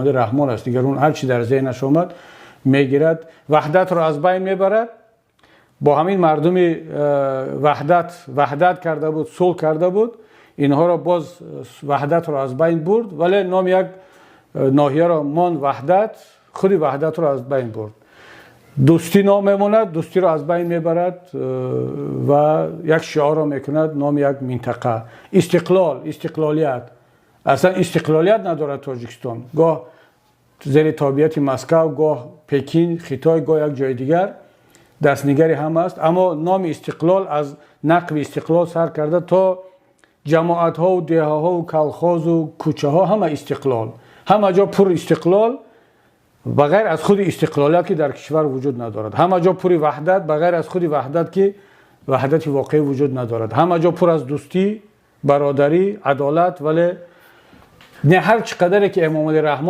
Эмомалӣ Раҳмон аст. Дигар он ҳар чи дар зеҳнаш омад, мегирад, ваҳдатро аз байн мебарад. Бо ҳамин мардуми ваҳдат карда буд, сулҳ карда буд, инҳоро боз ваҳдатро аз байн бурд, вале номи як ноҳияро монд Ваҳдат, худи ваҳдатро аз байн бурд. Дӯстӣ ном мемонад, дӯстиро аз байн мебарад ва як шиорро мекунад номи як минтақа. Истиқлол, истиқлолият. Аслан истиқлолият надорад Тоҷикистон. Гоҳ зери тобеияти Москва, гоҳ Пекин, Хитой, гоҳ як ҷои дигар дастнигари ҳам аст. Аммо номи истиқлол аз нақби истиқлол сар карда то ҷамоатҳову деҳаҳову колхозу кӯчаҳо, ҳама истиқлол. Ҳама ҷо пур истиқлол, ба ғайр аз худи истиқлолият, ки дар кишвар вуҷуд надорад. Ҳама ҷо пури ваҳдат, ба ғайр аз худи ваҳдат, ки ваҳдати воқеӣ вуҷуд надорад. Ҳама ҷо пур аз дӯстӣ, бародарӣ, адолат, вале не, ҳар чӣ қадаре ки Эмомалӣ Раҳмон